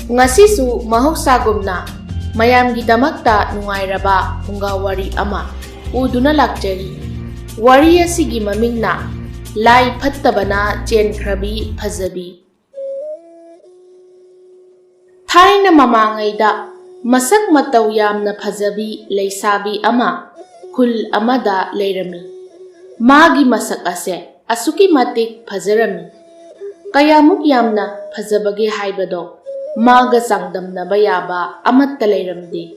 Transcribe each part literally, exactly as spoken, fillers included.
ꯉꯁꯤꯁꯨ ꯃꯍꯧꯁꯥꯒꯨꯝꯅ ꯃꯌꯥꯝꯒꯤꯗꯃꯛꯇ ꯅꯨꯡꯉꯥꯏꯔꯕ ꯐꯨꯡꯒꯥ ꯋꯥꯔꯤ ꯑꯃ ꯄꯨꯗꯨꯅ ꯂꯥꯛꯆꯔꯤ꯫ ꯋꯥꯔꯤ ꯑꯁꯤꯒꯤ ꯃꯃꯤꯡꯅ ꯂꯥꯏ ꯐꯠꯇꯕꯅ ꯆꯦꯟꯈ꯭ꯔꯕꯤ ꯐꯖꯕꯤ꯫ ꯊꯥꯏꯅ ꯃꯃꯥꯡꯉꯩꯗ ꯃꯁꯛ ꯃꯇꯧ ꯌꯥꯝꯅ ꯐꯖꯕꯤ ꯂꯩꯁꯥꯕꯤ ꯑꯃ ꯈꯨꯜ ꯑꯃꯗ ꯂꯩꯔꯝꯃꯤ꯫ ꯃꯥꯒꯤ ꯃꯁꯛ ꯑꯁꯦ ꯑꯁꯨꯛꯀꯤ ꯃꯇꯤꯛ ꯐꯖꯔꯝꯃꯤ꯫ ꯀꯌꯥꯃꯨꯛ ꯌꯥꯝꯅ ꯐꯖꯕꯒꯦ ꯍꯥꯏꯕꯗꯣ ꯃꯥꯒ ꯆꯥꯡꯗꯝꯅꯕ ꯌꯥꯕ ꯑꯃꯠꯇ ꯂꯩꯔꯝꯗꯦ꯫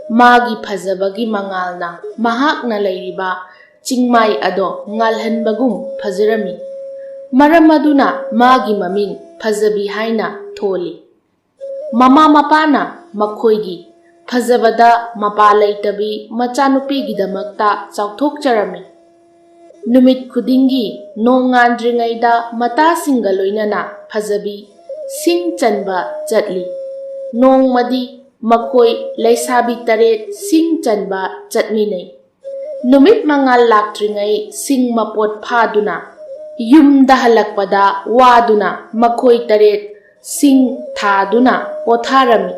ꯃꯥꯒꯤ ꯐꯖꯕꯒꯤ ꯃꯉꯥꯜꯅ ꯃꯍꯥꯛꯅ ꯂꯩꯔꯤꯕ ꯆꯤꯡꯃꯥꯏ ꯑꯗꯣ ꯉꯥꯜꯍꯟꯕꯒꯨꯝ ꯐꯖꯔꯝꯃꯤ꯫ ꯃꯔꯝ ꯑꯗꯨꯅ ꯃꯥꯒꯤ ꯃꯃꯤꯡ ꯐꯖꯕꯤ ꯍꯥꯏꯅ ꯊꯣꯜꯂꯤ꯫ ꯃꯃꯥ ꯃꯄꯥꯅ ꯃꯈꯣꯏꯒꯤ ꯐꯖꯕꯗ ꯃꯄꯥ ꯂꯩꯇꯕꯤ ꯃꯆꯥꯅꯨꯄꯤꯒꯤꯗꯃꯛꯇ ꯆꯥꯎꯊꯣꯛꯆꯔꯝꯃꯤ꯫ ꯅꯨꯃꯤꯠ ꯈꯨꯗꯤꯡꯒꯤ ꯅꯣꯡ ꯉꯥꯟꯗ꯭ꯔꯤꯉꯩꯗ ꯃꯇꯥꯁꯤꯡꯒ ꯂꯣꯏꯅꯅ ꯐꯖꯕꯤ ꯁꯤꯡ ꯆꯟꯕ ꯆꯠꯂꯤ꯫ ꯅꯣꯡꯃꯗꯤ ꯃꯈꯣꯏ ꯂꯩꯁꯥꯕꯤ ꯇꯔꯦꯠ ꯁꯤꯡ ꯆꯟꯕ ꯆꯠꯃꯤꯟꯅꯩ꯫ ꯅꯨꯃꯤꯠ ꯃꯉꯥꯜ ꯂꯥꯛꯇ꯭ꯔꯤꯉꯩ ꯁꯤꯡ ꯃꯄꯣꯠ ꯐꯥꯗꯨꯅ ꯌꯨꯝꯗ ꯍꯜꯂꯛꯄꯗ ꯋꯥꯗꯨꯅ ꯃꯈꯣꯏ ꯇꯔꯦꯠ ꯁꯤꯡ ꯊꯥꯗꯨꯅ ꯄꯣꯊꯥꯔꯝꯃꯤ꯫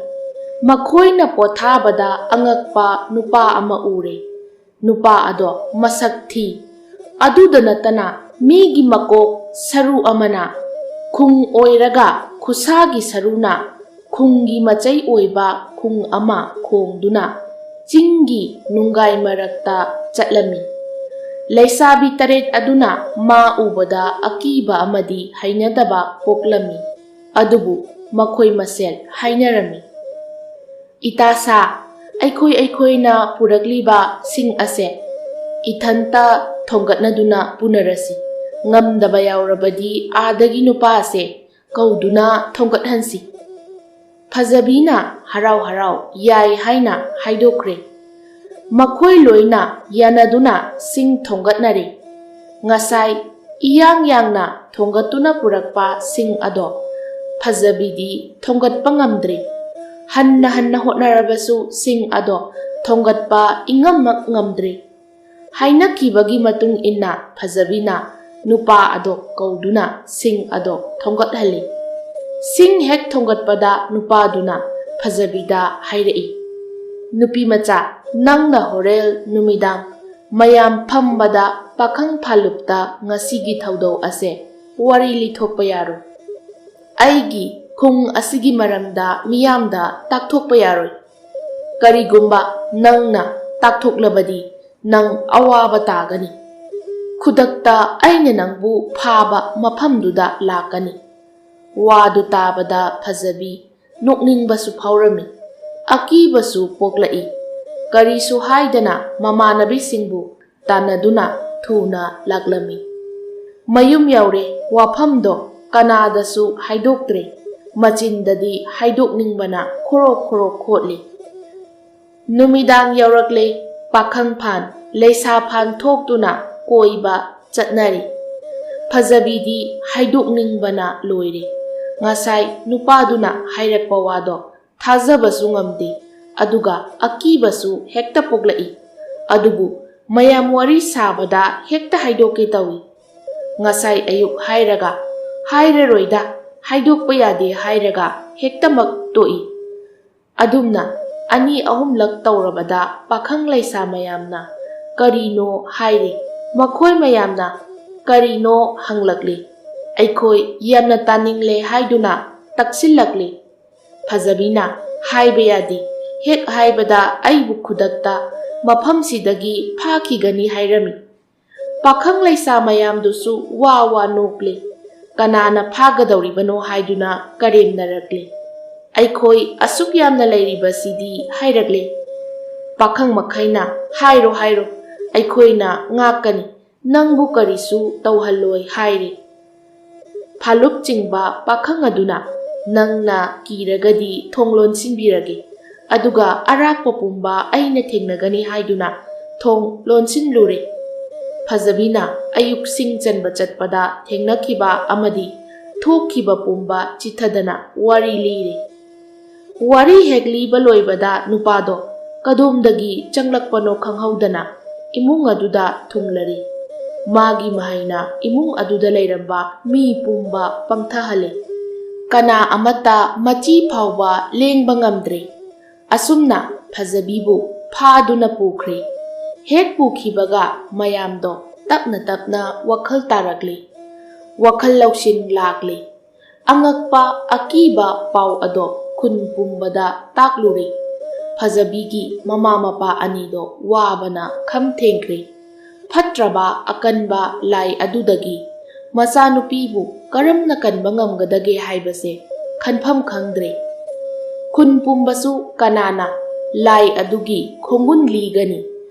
ꯃꯈꯣꯏꯅ ꯄꯣꯊꯥꯕꯗ ꯑꯉꯛꯄ ꯅꯨꯄꯥ ꯑꯃ ꯎꯔꯦ꯫ ꯅꯨꯄꯥ ꯑꯗꯣ ꯃꯁꯛ ꯊꯤ꯫ ꯑꯗꯨꯗ ꯅꯠꯇꯅ ꯃꯤꯒꯤ ꯃꯀꯣꯛ ꯁꯔꯨ ꯑꯃꯅ ꯈꯨꯡ ꯑꯣꯏꯔꯒ ꯈꯨꯠꯁꯥꯒꯤ ꯁꯔꯨꯅ ꯈꯨꯡꯒꯤ ꯃꯆꯩ ꯑꯣꯏꯕ ꯈꯨꯡ ꯑꯃ ꯈꯣꯡꯗꯨꯅ ꯆꯤꯡꯒꯤ ꯅꯨꯡꯒꯥꯏ ꯃꯔꯛꯇ ꯆꯠꯂꯝꯃꯤ꯫ ꯂꯩꯁꯥꯕꯤ ꯇꯔꯦꯠ ꯑꯗꯨꯅ ꯃꯥ ꯎꯕꯗ ꯑꯀꯤꯕ ꯑꯃꯗꯤ ꯍꯩꯅꯗꯕ ꯄꯣꯛꯂꯝꯃꯤ꯫ ꯑꯗꯨꯕꯨ ꯃꯈꯣꯏ ꯃꯁꯦꯜ ꯍꯥꯏꯅꯔꯝꯃꯤ, "ꯏꯇꯥ ꯁꯥ, ꯑꯩꯈꯣꯏ ꯑꯩꯈꯣꯏꯅ ꯄꯨꯔꯛꯂꯤꯕ ꯁꯤꯡ ꯑꯁꯦ ꯏꯊꯟꯇ ꯊꯣꯡꯒꯠꯅꯗꯨꯅ ꯄꯨꯅꯔꯁꯤ꯫ ꯉꯝꯗꯕ ꯌꯥꯎꯔꯕꯗꯤ ꯑꯥꯗꯒꯤ ꯅꯨꯄꯥ ꯑꯁꯦ ꯀꯧꯗꯨꯅ ꯊꯣꯡꯒꯠꯍꯟꯁꯤ꯫" ꯐꯖꯕꯤꯅ ꯍꯔꯥꯎ ꯍꯔꯥꯎ ꯌꯥꯏ ꯍꯥꯏꯅ ꯍꯥꯏꯗꯣꯛꯈ꯭ꯔꯦ꯫ ꯃꯈꯣꯏ ꯂꯣꯏꯅ ꯌꯥꯅꯗꯨꯅ ꯁꯤꯡ ꯊꯣꯡꯒꯠꯅꯔꯦ꯫ ꯉꯁꯥꯏ ꯏꯌꯥꯡ ꯌꯥꯡꯅ ꯊꯣꯡꯒꯠꯇꯨꯅ ꯄꯨꯔꯛꯄ ꯁꯤꯡ ꯑꯗꯣ ꯐꯖꯕꯤꯗꯤ ꯊꯣꯡꯒꯠꯄ ꯉꯝꯗ꯭ꯔꯦ꯫ ꯍꯟꯅ ꯍꯟꯅ ꯍꯣꯠꯅꯔꯕꯁꯨ ꯁꯤꯡ ꯑꯗꯣ ꯊꯣꯡꯒꯠꯄ ꯏꯉꯝꯃꯛ ꯉꯝꯗ꯭ꯔꯦ꯫ ꯍꯥꯏꯅꯈꯤꯕꯒꯤ ꯃꯇꯨꯡ ꯏꯟꯅ ꯐꯖꯕꯤꯅ ꯅꯨꯄꯥ ꯑꯗꯣ ꯀꯧꯗꯨꯅ ꯁꯤꯡ ꯑꯗꯣ ꯊꯣꯡꯒꯠꯍꯜꯂꯤ꯫ ꯁꯤꯡ ꯍꯦꯛ ꯊꯣꯡꯒꯠꯄꯗ ꯅꯨꯄꯥꯗꯨꯅ ꯐꯖꯕꯤꯗ ꯍꯥꯏꯔꯛꯏ, "ꯅꯨꯄꯤꯃꯆꯥ, ꯅꯪꯅ ꯍꯣꯔꯦꯟ ꯅꯨꯃꯤꯗꯥꯡ ꯃꯌꯥꯝ ꯐꯝꯕꯗ ꯄꯥꯈꯪ ꯐꯥꯂꯨꯞꯇ ꯉꯁꯤꯒꯤ ꯊꯧꯗꯧ ꯑꯁꯦ ꯋꯥꯔꯤ ꯂꯤꯊꯣꯛꯄ ꯌꯥꯔꯣꯏ꯫ ꯑꯩꯒꯤ ꯈꯨꯡ ꯑꯁꯤꯒꯤ ꯃꯔꯝꯗ ꯃꯤꯌꯥꯝꯗ ꯇꯥꯛꯊꯣꯛꯄ ꯌꯥꯔꯣꯏ꯫ ꯀꯔꯤꯒꯨꯝꯕ ꯅꯪꯅ ꯇꯥꯛꯊꯣꯛꯂꯕꯗꯤ ꯅꯪ ꯑꯋꯥꯕ ꯇꯥꯒꯅꯤ꯫ ꯈꯨꯗꯛꯇ ꯑꯩꯅ ꯅꯪꯕꯨ ꯐꯥꯕ ꯃꯐꯝꯗꯨꯗ ꯂꯥꯛꯀꯅꯤ꯫" ꯋꯥꯗꯨ ꯇꯥꯕꯗ ꯐꯖꯕꯤ ꯅꯣꯛꯅꯤꯡꯕꯁꯨ ꯐꯥꯎꯔꯝꯃꯤ, ꯑꯀꯤꯕꯁꯨ ꯄꯣꯛꯂꯛꯏ꯫ ꯀꯔꯤꯁꯨ ꯍꯥꯏꯗꯅ ꯃꯃꯥꯟꯅꯕꯤꯁꯤꯡꯕꯨ ꯇꯥꯟꯅꯗꯨꯅ ꯊꯨꯅ ꯂꯥꯛꯂꯝꯃꯤ꯫ ꯃꯌꯨꯝ ꯌꯧꯔꯦ, ꯋꯥꯐꯝꯗꯣ ꯀꯅꯥꯗꯁꯨ ꯍꯥꯏꯗꯣꯛꯇ꯭ꯔꯦ꯫ ꯃꯆꯤꯟꯗꯗꯤ ꯍꯥꯏꯗꯣꯛꯅꯤꯡꯕꯅ ꯈꯣꯔꯣꯛ ꯈꯣꯔꯣꯛ ꯈꯣꯠꯂꯤ꯫ ꯅꯨꯃꯤꯗꯥꯡ ꯌꯧꯔꯛꯂꯦ꯫ ꯄꯥꯈꯪ ꯐꯥꯟ, ꯂꯩꯁꯥ ꯐꯥꯟ ꯊꯣꯛꯇꯨꯅ ꯀꯣꯏꯕ ꯆꯠꯅꯔꯤ꯫ ꯐꯖꯕꯤꯗꯤ ꯍꯥꯏꯗꯣꯛꯅꯤꯡꯕꯅ ꯂꯣꯏꯔꯦ꯫ ꯉꯁꯥꯏ ꯅꯨꯄꯥꯗꯨꯅ ꯍꯥꯏꯔꯛꯄ ꯋꯥꯗꯣ ꯊꯥꯖꯕꯁꯨ ꯉꯝꯗꯦ, ꯑꯗꯨꯒ ꯑꯀꯤꯕꯁꯨ ꯍꯦꯛꯇ ꯄꯣꯛꯂꯛꯏ꯫ ꯑꯗꯨꯕꯨ ꯃꯌꯥꯝ ꯋꯥꯔꯤ ꯁꯥꯕꯗ ꯍꯦꯛꯇ ꯍꯥꯏꯗꯣꯛꯀꯦ ꯇꯧꯏ꯫ ꯉꯁꯥꯏ ꯑꯌꯨꯛ ꯍꯥꯏꯔꯒ, "ꯍꯥꯏꯔꯔꯣꯏꯗ, ꯍꯥꯏꯗꯣꯛꯄ ꯌꯥꯗꯦ" ꯍꯥꯏꯔꯒ ꯍꯦꯛꯇꯃꯛ ꯇꯣꯛꯏ꯫ ꯑꯗꯨꯝꯅ ꯑꯅꯤ ꯑꯍꯨꯝꯂꯛ ꯇꯧꯔꯕꯗ ꯄꯥꯈꯪ ꯂꯩꯁꯥ ꯃꯌꯥꯝꯅ "ꯀꯔꯤꯅꯣ?" ꯍꯥꯏꯔꯦ꯫ ꯃꯈꯣꯏ ꯃꯌꯥꯝꯅ "ꯀꯔꯤꯅꯣ?" ꯍꯪꯂꯛꯂꯦ꯫ ꯑꯩꯈꯣꯏ ꯌꯥꯝꯅ ꯇꯥꯅꯤꯡꯂꯦ ꯍꯥꯏꯗꯨꯅ ꯇꯛꯁꯤꯜꯂꯛꯂꯦ꯫ ꯐꯖꯕꯤꯅ "ꯍꯥꯏꯕ ꯌꯥꯗꯦ, ꯍꯦꯛ ꯍꯥꯏꯕꯗ ꯑꯩꯕꯨ ꯈꯨꯗꯛꯇ ꯃꯐꯝꯁꯤꯗꯒꯤ ꯐꯥꯈꯤꯒꯅꯤ" ꯍꯥꯏꯔꯝꯃꯤ꯫ ꯄꯥꯈꯪ ꯂꯩꯁꯥ ꯃꯌꯥꯝꯗꯨꯁꯨ ꯋꯥ ꯋꯥ ꯅꯣꯛꯂꯦ꯫ "ꯀꯅꯥꯅ ꯐꯥꯒꯗꯧꯔꯤꯕꯅꯣ?" ꯍꯥꯏꯗꯨꯅ ꯀꯔꯦꯝꯅꯔꯛꯂꯦ꯫ "ꯑꯩꯈꯣꯏ ꯑꯁꯨꯛ ꯌꯥꯝꯅ ꯂꯩꯔꯤꯕꯁꯤꯗꯤ" ꯍꯥꯏꯔꯛꯂꯦ꯫ ꯄꯥꯈꯪ ꯃꯈꯩꯅ "ꯍꯥꯏꯔꯣ, ꯍꯥꯏꯔꯣ, ꯑꯩꯈꯣꯏꯅ ꯉꯥꯛꯀꯅꯤ, ꯅꯪꯕꯨ ꯀꯔꯤꯁꯨ ꯇꯧꯍꯜꯂꯣꯏ" ꯍꯥꯏꯔꯦ꯫ ꯐꯥꯂꯨꯞ ꯆꯤꯡꯕ ꯄꯥꯈꯪ ꯑꯗꯨꯅ, "ꯅꯪꯅ ꯀꯤꯔꯒꯗꯤ ꯊꯣꯡ ꯂꯣꯟꯁꯤꯟꯕꯤꯔꯒꯦ, ꯑꯗꯨꯒ ꯑꯔꯥꯛꯄ ꯄꯨꯝꯕ ꯑꯩꯅ ꯊꯦꯡꯅꯒꯅꯤ" ꯍꯥꯏꯗꯨꯅ ꯊꯣꯡ ꯂꯣꯟꯁꯤꯟꯂꯨꯔꯦ꯫ ꯐꯖꯕꯤꯅ ꯑꯌꯨꯛ ꯁꯤꯡ ꯆꯟꯕ ꯆꯠꯄꯗ ꯊꯦꯡꯅꯈꯤꯕ ꯑꯃꯗꯤ ꯊꯣꯛꯈꯤꯕ ꯄꯨꯝꯕ ꯆꯤꯊꯗꯅ ꯋꯥꯔꯤ ꯂꯤꯔꯦ꯫ ꯋꯥꯔꯤ ꯍꯦꯛ ꯂꯤꯕ ꯂꯣꯏꯕꯗ ꯅꯨꯄꯥꯗꯣ ꯀꯗꯣꯝꯗꯒꯤ ꯆꯪꯂꯛꯄꯅꯣ ꯈꯪꯍꯧꯗꯅ ꯏꯃꯨꯡ ꯑꯗꯨꯗ ꯊꯨꯡꯂꯔꯦ꯫ ꯃꯥꯒꯤ ꯃꯍꯩꯅ ꯏꯃꯨꯡ ꯑꯗꯨꯗ ꯂꯩꯔꯝꯕ ꯃꯤ ꯄꯨꯝꯕ ꯄꯪꯊꯍꯜꯂꯦ꯫ ꯀꯅꯥ ꯑꯃꯠꯇ ꯃꯆꯤ ꯐꯥꯎꯕ ꯂꯦꯡꯕ ꯉꯝꯗ꯭ꯔꯦ꯫ ꯑꯁꯨꯝꯅ ꯐꯖꯕꯤꯕꯨ ꯐꯥꯗꯨꯅ ꯄꯨꯈ꯭ꯔꯦ꯫ ꯍꯦꯛ ꯄꯨꯈꯤꯕꯒ ꯃꯌꯥꯝꯗꯣ ꯇꯞꯅ ꯇꯞꯅ ꯋꯥꯈꯜ ꯇꯥꯔꯛꯂꯦ꯫ ꯋꯥꯈꯜ ꯂꯧꯁꯤꯡ ꯂꯥꯛꯂꯦ꯫ ꯑꯉꯛꯄ ꯑꯀꯤꯕ ꯄꯥꯎ ꯑꯗꯣ ꯈꯨꯟ ꯄꯨꯝꯕꯗ ꯇꯥꯛꯂꯨꯔꯦ꯫ ꯐꯖꯕꯤꯒꯤ ꯃꯃꯥ ꯃꯄꯥ ꯑꯅꯤꯗꯣ ꯋꯥꯕꯅ ꯈꯝ ꯊꯦꯡꯈ꯭ꯔꯦ꯫ ꯐꯠꯇ꯭ꯔꯕ ꯑꯀꯟꯕ ꯂꯥꯏ ꯑꯗꯨꯗꯒꯤ ꯃꯆꯥꯅꯨꯄꯤꯕꯨ ꯀꯔꯝꯅ ꯀꯟꯕ ꯉꯝꯒꯗꯒꯦ ꯍꯥꯏꯕꯁꯦ ꯈꯟꯐꯝ ꯈꯪꯗ꯭ꯔꯦ꯫ ꯈꯨꯟ ꯄꯨꯝꯕꯁꯨ ꯀꯅꯥꯅ ꯂꯥꯏ ꯑꯗꯨꯒꯤ ꯈꯣꯡꯒꯨꯟ ꯂꯤꯒꯅꯤ?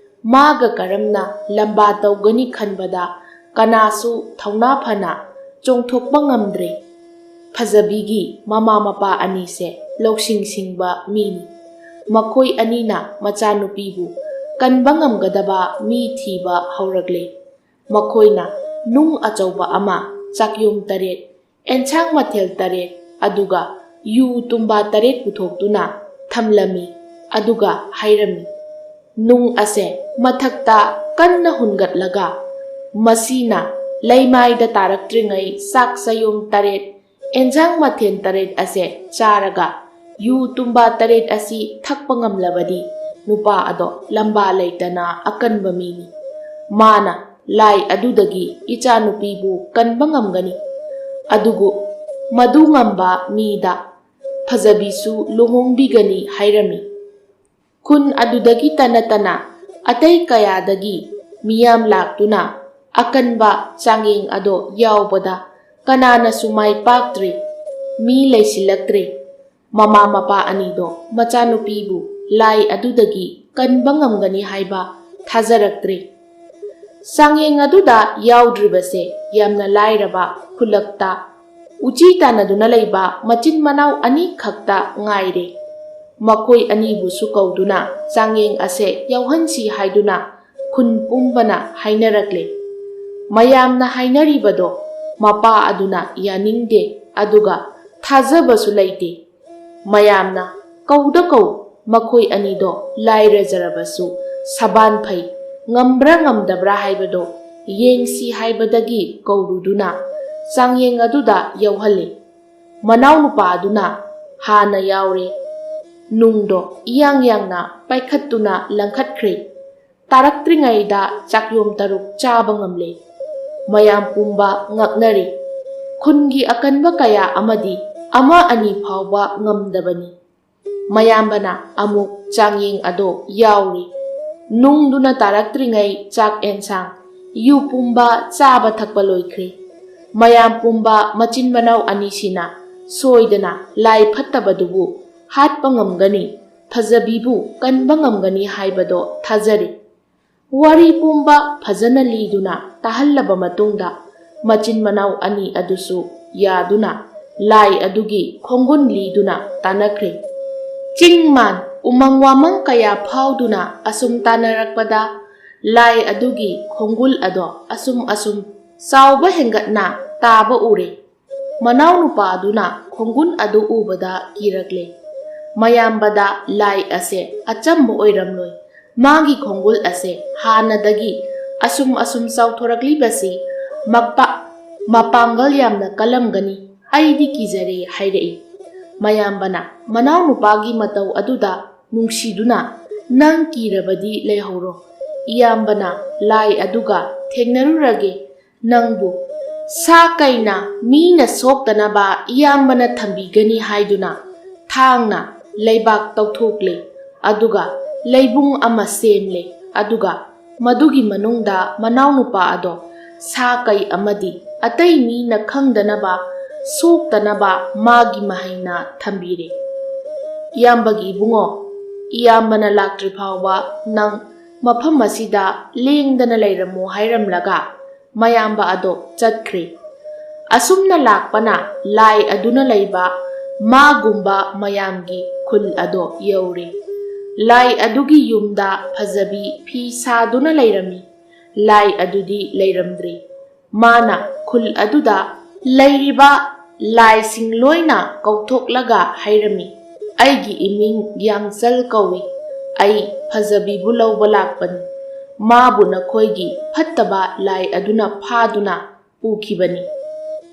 ꯃꯥꯒ ꯀꯔꯝꯅ ꯂꯝꯕꯥ ꯇꯧꯒꯅꯤ ꯈꯟꯕꯗ ꯀꯅꯥꯁꯨ ꯊꯧꯅꯥ ꯐꯅ ꯆꯣꯡꯊꯣꯛꯄ ꯉꯝꯗ꯭ꯔꯦ꯫ ꯐꯖꯕꯤꯒꯤ ꯃꯃꯥ ꯃꯄꯥ ꯑꯅꯤꯁꯦ ꯂꯧꯁꯤꯡ ꯁꯤꯡꯕ ꯃꯤꯅꯤ꯫ ꯃꯈꯣꯏ ꯑꯅꯤꯅ ꯃꯆꯥꯅꯨꯄꯤꯕꯨ ꯀꯟꯕ ꯉꯝꯒꯗꯕ ꯃꯤ ꯊꯤꯕ ꯍꯧꯔꯛꯂꯦ꯫ ꯃꯈꯣꯏꯅ ꯅꯨꯡ ꯑꯆꯧꯕ ꯑꯃ, ꯆꯥꯛꯌꯨꯝ ꯇꯔꯦꯠ, ꯑꯦꯟꯁꯥꯡ ꯃꯊꯦꯜ ꯇꯔꯦꯠ, ꯑꯗꯨꯒ ꯌꯨ ꯇꯨꯝꯕꯥ ꯇꯔꯦꯠ ꯄꯨꯊꯣꯛꯇꯨꯅ ꯊꯝꯂꯝꯃꯤ꯫ ꯑꯗꯨꯒ ꯍꯥꯏꯔꯝꯃꯤ, "ꯅꯨꯡ ꯑꯁꯦ ꯃꯊꯛꯇ ꯀꯟꯅ ꯍꯨꯟꯒꯠꯂꯒ ꯃꯁꯤꯅ ꯂꯩꯃꯥꯏꯗ ꯇꯥꯔꯛꯇ꯭ꯔꯤꯉꯩ ꯆꯥꯛ ꯆꯌꯣꯝ ꯇꯔꯦꯠ, ꯑꯦꯟꯁꯥꯡ ꯃꯊꯦꯜ ꯇꯔꯦꯠ ꯑꯁꯦ ꯆꯥꯔꯒ ꯌꯨ ꯇꯨꯝꯕꯥ ꯇꯔꯦꯠ ꯑꯁꯤ ꯊꯛꯄ ꯉꯝꯂꯕꯗꯤ ꯅꯨꯄꯥ ꯑꯗꯣ ꯂꯝꯕꯥ ꯂꯩꯇꯅ ꯑꯀꯟꯕ ꯃꯤꯅꯤ꯫ ꯃꯥꯅ ꯂꯥꯏ ꯑꯗꯨꯗꯒꯤ ꯏꯆꯥꯅꯨꯄꯤꯕꯨ ꯀꯟꯕ ꯉꯝꯒꯅꯤ꯫ ꯑꯗꯨꯕꯨ ꯃꯗꯨ ꯉꯝꯕ ꯃꯤꯗ ꯐꯖꯕꯤꯁꯨ ꯂꯨꯍꯣꯡꯕꯤꯒꯅꯤ" ꯍꯥꯏꯔꯝꯃꯤ꯫ ꯈꯨꯟ ꯑꯗꯨꯗꯒꯤꯇ ꯅꯠꯇꯅ ꯑꯇꯩ ꯀꯌꯥꯗꯒꯤ ꯃꯤꯌꯥꯝ ꯂꯥꯛꯇꯨꯅ ꯑꯀꯟꯕ ꯆꯥꯡꯌꯦꯡ ꯑꯗꯣ ꯌꯥꯎꯕꯗ ꯀꯅꯥꯅꯁꯨ ꯃꯥꯏ ꯄꯥꯛꯇ꯭ꯔꯦ꯫ ꯃꯤ ꯂꯩꯁꯤꯜꯂꯛꯇ꯭ꯔꯦ꯫ ꯃꯃꯥ ꯃꯄꯥ ꯑꯅꯤꯗꯣ ꯃꯆꯥꯅꯨꯄꯤꯕꯨ ꯂꯥꯏ ꯑꯗꯨꯗꯒꯤ ꯀꯟꯕ ꯉꯝꯒꯅꯤ ꯍꯥꯏꯕ ꯊꯥꯖꯔꯛꯇ꯭ꯔꯦ꯫ ꯆꯥꯡꯌꯦꯡ ꯑꯗꯨꯗ ꯌꯥꯎꯗ꯭ꯔꯤꯕꯁꯦ ꯌꯥꯝꯅ ꯂꯥꯏꯔꯕ ꯈꯨꯜꯂꯛꯇ ꯎꯆꯤ ꯇꯥꯟꯅꯗꯨꯅ ꯂꯩꯕ ꯃꯆꯤꯟ ꯃꯅꯥꯎ ꯑꯅꯤ ꯈꯛꯇ ꯉꯥꯏꯔꯦ꯫ ꯃꯈꯣꯏ ꯑꯅꯤꯕꯨꯁꯨ ꯀꯧꯗꯨꯅ ꯆꯥꯡꯌꯦꯡ ꯑꯁꯦ ꯌꯥꯎꯍꯟꯁꯤ ꯍꯥꯏꯗꯨꯅ ꯈꯨꯟ ꯄꯨꯝꯕꯅ ꯍꯥꯏꯅꯔꯛꯂꯦ꯫ ꯃꯌꯥꯝꯅ ꯍꯥꯏꯅꯔꯤꯕꯗꯣ ꯃꯄꯥ ꯑꯗꯨꯅ ꯌꯥꯅꯤꯡꯗꯦ, ꯑꯗꯨꯒ ꯊꯥꯖꯕꯁꯨ ꯂꯩꯇꯦ꯫ ꯃꯌꯥꯝꯅ ꯀꯧꯗ ꯀꯧ ꯃꯈꯣꯏ ꯑꯅꯤꯗꯣ ꯂꯥꯏꯔꯖꯔꯕꯁꯨ ꯁꯕꯥꯟ ꯐꯩ, ꯉꯝꯕ꯭ꯔꯥ ꯉꯝꯗꯕ꯭ꯔꯥ ꯍꯥꯏꯕꯗꯣ ꯌꯦꯡꯁꯤ ꯍꯥꯏꯕꯗꯒꯤ ꯀꯧꯔꯨꯗꯨꯅ ꯆꯥꯡꯌꯦꯡ ꯑꯗꯨꯗ ꯌꯥꯎꯍꯜꯂꯤ꯫ ꯃꯅꯥꯎꯅꯨꯄꯥ ꯑꯗꯨꯅ ꯍꯥꯟꯅ ꯌꯥꯎꯔꯦ꯫ ꯅꯨꯡꯗꯣ ꯏꯌꯥꯡ ꯌꯥꯡꯅ ꯄꯥꯏꯈꯠꯇꯨꯅ ꯂꯪꯈꯠꯈ꯭ꯔꯦ꯫ ꯇꯥꯔꯛꯇ꯭ꯔꯤꯉꯩꯗ ꯆꯥꯛꯌꯣꯝ ꯇꯔꯨꯛ ꯆꯥꯕ ꯉꯝꯂꯦ꯫ ꯃꯌꯥꯝ ꯄꯨꯝꯕ ꯉꯛꯅꯔꯦ꯫ ꯈꯨꯟꯒꯤ ꯑꯀꯟꯕ ꯀꯌꯥ ꯑꯃꯗꯤ ꯑꯃ ꯑꯅꯤ ꯐꯥꯎꯕ ꯉꯝꯗꯕꯅꯤ꯫ ꯃꯌꯥꯝꯕꯅ ꯑꯃꯨꯛ ꯆꯥꯡꯌꯦꯡ ꯑꯗꯣ ꯌꯥꯎꯔꯤ꯫ ꯅꯨꯡꯗꯨꯅ ꯇꯥꯔꯛꯇ꯭ꯔꯤꯉꯩ ꯆꯥꯛ ꯑꯦꯟꯁꯥꯡ, ꯌꯨ ꯄꯨꯝꯕ ꯆꯥꯕ ꯊꯛꯄ ꯂꯣꯏꯈ꯭ꯔꯦ꯫ ꯃꯌꯥꯝ ꯄꯨꯝꯕ ꯃꯆꯤꯟ ꯃꯅꯥꯎ ꯑꯅꯤꯁꯤꯅ ꯁꯣꯏꯗꯅ ꯂꯥꯏ ꯐꯠꯇꯕꯗꯨꯕꯨ ꯍꯥꯠꯄ ꯉꯝꯒꯅꯤ, ꯐꯖꯕꯤꯕꯨ ꯀꯟꯕ ꯉꯝꯒꯅꯤ ꯍꯥꯏꯕꯗꯣ ꯊꯥꯖꯔꯤ꯫ ꯋꯥꯔꯤ ꯄꯨꯝꯕ ꯐꯖꯅ ꯂꯤꯗꯨꯅ ꯇꯥꯍꯜꯂꯕ ꯃꯇꯨꯡꯗ, ꯃꯆꯤꯟ ꯃꯅꯥꯎ ꯑꯅꯤ ꯑꯗꯨꯁꯨ ꯌꯥꯗꯨꯅ ꯂꯥꯏ ꯑꯗꯨꯒꯤ ꯈꯣꯡꯒꯨꯟ ꯂꯤꯗꯨꯅ ꯇꯥꯅꯈ꯭ꯔꯦ꯫ ꯆꯤꯡ ꯃꯥꯟ, ꯎꯃꯪ ꯋꯥꯃꯪ ꯀꯌꯥ ꯐꯥꯎꯗꯨꯅ ꯑꯁꯨꯝ ꯇꯥꯅꯔꯛꯄꯗ, ꯂꯥꯏ ꯑꯗꯨꯒꯤ ꯈꯣꯡꯒꯨꯜ ꯑꯗꯣ ꯑꯁꯨꯝ ꯑꯁꯨꯝ ꯆꯥꯎꯕ ꯍꯦꯟꯒꯠꯅ ꯇꯥꯕ ꯎꯔꯦ꯫ ꯃꯅꯥꯎꯅꯨꯄꯥ ꯑꯗꯨꯅ ꯈꯣꯡꯒꯨꯟ ꯑꯗꯨ ꯎꯕꯗ ꯀꯤꯔꯛꯂꯦ꯫ ꯃꯌꯥꯝꯕꯗ ꯂꯥꯏ ꯑꯁꯦ ꯑꯆꯝꯕ ꯑꯣꯏꯔꯝꯂꯣꯏ꯫ ꯃꯥꯒꯤ ꯈꯣꯡꯒꯨꯜ ꯑꯁꯦ ꯍꯥꯟꯅꯗꯒꯤ ꯑꯁꯨꯝ ꯑꯁꯨꯝ ꯆꯥꯎꯊꯣꯔꯛꯂꯤꯕꯁꯤ ꯃꯄꯥ-, ꯃꯄꯥꯡꯒꯜ ꯌꯥꯝꯅ ꯀꯜꯂꯝꯒꯅꯤ꯫ ꯑꯩꯗꯤ ꯀꯤꯖꯔꯦ ꯍꯥꯏꯔꯛꯏ꯫ ꯃꯌꯥꯝꯕꯅ ꯃꯅꯥꯎꯅꯨꯄꯥꯒꯤ ꯃꯇꯧ ꯑꯗꯨꯗ ꯅꯨꯡꯁꯤꯗꯨꯅ, "ꯅꯪ ꯀꯤꯔꯕꯗꯤ ꯂꯩꯍꯧꯔꯣ꯫ ꯏꯌꯥꯝꯕꯅ ꯂꯥꯏ ꯑꯗꯨꯒ ꯊꯦꯡꯅꯔꯨꯔꯒꯦ꯫ ꯅꯪꯕꯨ ꯁꯥ ꯀꯩꯅ ꯃꯤꯅ ꯁꯣꯛꯇꯅꯕ ꯏꯌꯥꯝꯕꯅ ꯊꯝꯕꯤꯒꯅꯤ" ꯍꯥꯏꯗꯨꯅ ꯊꯥꯡꯅ ꯂꯩꯕꯥꯛ ꯇꯧꯊꯣꯛꯂꯦ꯫ ꯑꯗꯨꯒ ꯂꯩꯕꯨꯡ ꯑꯃ ꯁꯦꯝꯂꯦ꯫ ꯑꯗꯨꯒ ꯃꯗꯨꯒꯤ ꯃꯅꯨꯡꯗ ꯃꯅꯥꯎꯅꯨꯄꯥ ꯑꯗꯣ ꯁꯥ ꯀꯩ ꯑꯃꯗꯤ ꯑꯇꯩ ꯃꯤꯅ ꯈꯪꯗꯅꯕ, ꯁꯣꯛꯇꯅꯕ ꯃꯥꯒꯤ ꯃꯍꯩꯅ ꯊꯝꯕꯤꯔꯦ꯫ "ꯏꯌꯥꯝꯕꯒꯤ ꯏꯕꯨꯡꯉꯣ, ꯏꯌꯥꯝꯕꯅ ꯂꯥꯛꯇ꯭ꯔꯤ ꯐꯥꯎꯕ ꯅꯪ ꯃꯐꯝ ꯑꯁꯤꯗ ꯂꯦꯡꯗꯅ ꯂꯩꯔꯝꯃꯨ" ꯍꯥꯏꯔꯝꯂꯒ ꯃꯌꯥꯝꯕ ꯑꯗꯣ ꯆꯠꯈ꯭ꯔꯦ꯫ ꯑꯁꯨꯝꯅ ꯂꯥꯛꯄꯅ ꯂꯥꯏ ꯑꯗꯨꯅ ꯂꯩꯕ ꯃꯥꯒꯨꯝꯕ ꯃꯌꯥꯝꯒꯤ ꯈꯨꯜ ꯑꯗꯣ ꯌꯧꯔꯦ꯫ ꯂꯥꯏ ꯑꯗꯨꯒꯤ ꯌꯨꯝꯗ ꯐꯖꯕꯤ ꯐꯤ ꯁꯥꯗꯨꯅ ꯂꯩꯔꯝꯃꯤ꯫ ꯂꯥꯏ ꯑꯗꯨꯗꯤ ꯂꯩꯔꯝꯗ꯭ꯔꯦ꯫ ꯃꯥꯅ ꯈꯨꯜ ꯑꯗꯨꯗ ꯂꯩꯔꯤꯕ ꯂꯥꯏꯁꯤꯡ ꯂꯣꯏꯅ ꯀꯧꯊꯣꯛꯂꯒ ꯍꯥꯏꯔꯝꯃꯤ, "ꯑꯩꯒꯤ ꯏꯃꯤꯡ ꯌꯥꯡꯆꯜ ꯀꯧꯏ꯫ ꯑꯩ ꯐꯖꯕꯤꯕꯨ ꯂꯧꯕ ꯂꯥꯛꯄꯅꯤ꯫ ꯃꯥꯕꯨ ꯅꯈꯣꯏꯒꯤ ꯐꯠꯇꯕ ꯂꯥꯏ ꯑꯗꯨꯅ ꯐꯥꯗꯨꯅ ꯄꯨꯈꯤꯕꯅꯤ"꯫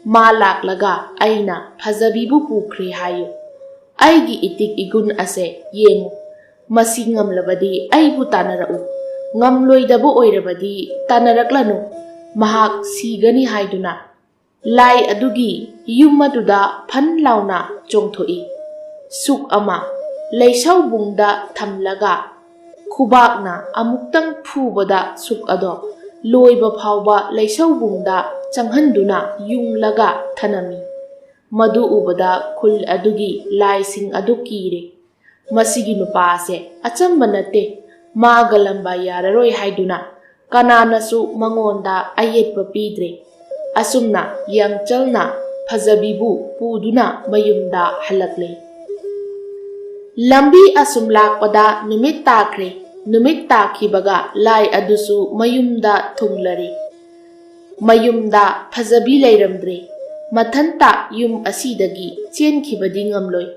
ꯃꯥ ꯂꯥꯛꯂꯒ ꯑꯩꯅ ꯐꯖꯕꯤꯕꯨ ꯄꯨꯈ꯭ꯔꯦ ꯍꯥꯏꯌꯨ꯫ ꯑꯩꯒꯤ ꯏꯇꯤꯛ ꯏꯒꯨꯟ ꯑꯁꯦ ꯌꯦꯡꯉꯨ꯫ ꯃꯁꯤ ꯉꯝꯂꯕꯗꯤ ꯑꯩꯕꯨ ꯇꯥꯟꯅꯔꯛꯎ꯫ ꯉꯝꯂꯣꯏꯗꯕ ꯑꯣꯏꯔꯕꯗꯤ ꯇꯥꯟꯅꯔꯛꯂꯅꯨ꯫ ꯃꯍꯥꯛ ꯁꯤꯒꯅꯤ ꯍꯥꯏꯗꯨꯅ ꯂꯥꯏ ꯑꯗꯨꯒꯤ ꯌꯨꯝ ꯑꯗꯨꯗ ꯐꯟ ꯂꯥꯎꯅ ꯆꯣꯡꯊꯣꯛꯏ꯫ ꯁꯨꯛ ꯑꯃ ꯂꯩꯁꯧꯕꯨꯡꯗ ꯊꯝꯂꯒ ꯈꯨꯕꯥꯛꯅ ꯑꯃꯨꯛꯇꯪ ꯐꯨꯕꯗ ꯁꯨꯛ ꯑꯗꯣ ꯂꯣꯏꯕ ꯐꯥꯎꯕ ꯂꯩꯁꯧꯕꯨꯡꯗ ꯆꯪꯍꯟꯗꯨꯅ ꯌꯨꯡꯂꯒ ꯊꯅꯝꯃꯤ꯫ ꯃꯗꯨ ꯎꯕꯗ ꯈꯨꯜ ꯑꯗꯨꯒꯤ ꯂꯥꯏꯁꯤꯡ ꯑꯗꯨ ꯀꯤꯔꯦ꯫ "ꯃꯁꯤꯒꯤ ꯅꯨꯄꯥ ꯑꯁꯦ ꯑꯆꯝꯕ ꯅꯠꯇꯦ, ꯃꯥꯒ ꯂꯝꯕꯥ ꯌꯥꯔꯔꯣꯏ" ꯍꯥꯏꯗꯨꯅ ꯀꯅꯥꯅꯁꯨ ꯃꯉꯣꯟꯗ ꯑꯌꯦꯠꯄ ꯄꯤꯗ꯭ꯔꯦ꯫ ꯑꯁꯨꯝꯅ ꯌꯥꯡꯆꯜꯅ ꯐꯖꯕꯤꯕꯨ ꯄꯨꯗꯨꯅ ꯃꯌꯨꯝꯗ ꯍꯜꯂꯛꯂꯦ꯫ ꯂꯝꯕꯤ ꯑꯁꯨꯝ ꯂꯥꯛꯄꯗ ꯅꯨꯃꯤꯠ ꯇꯥꯈ꯭ꯔꯦ꯫ ꯅꯨꯃꯤꯠ ꯇꯥꯈꯤꯕꯒ ꯂꯥꯏ ꯑꯗꯨꯁꯨ ꯃꯌꯨꯝꯗ ꯊꯨꯡꯂꯔꯦ꯫ ꯃꯌꯨꯝꯗ ꯐꯖꯕꯤ ꯂꯩꯔꯝꯗ꯭ꯔꯦ꯫ ꯃꯊꯟꯇ ꯌꯨꯝ ꯑꯁꯤꯗꯒꯤ ꯆꯦꯟꯈꯤꯕꯗꯤ ꯉꯝꯂꯣꯏ꯫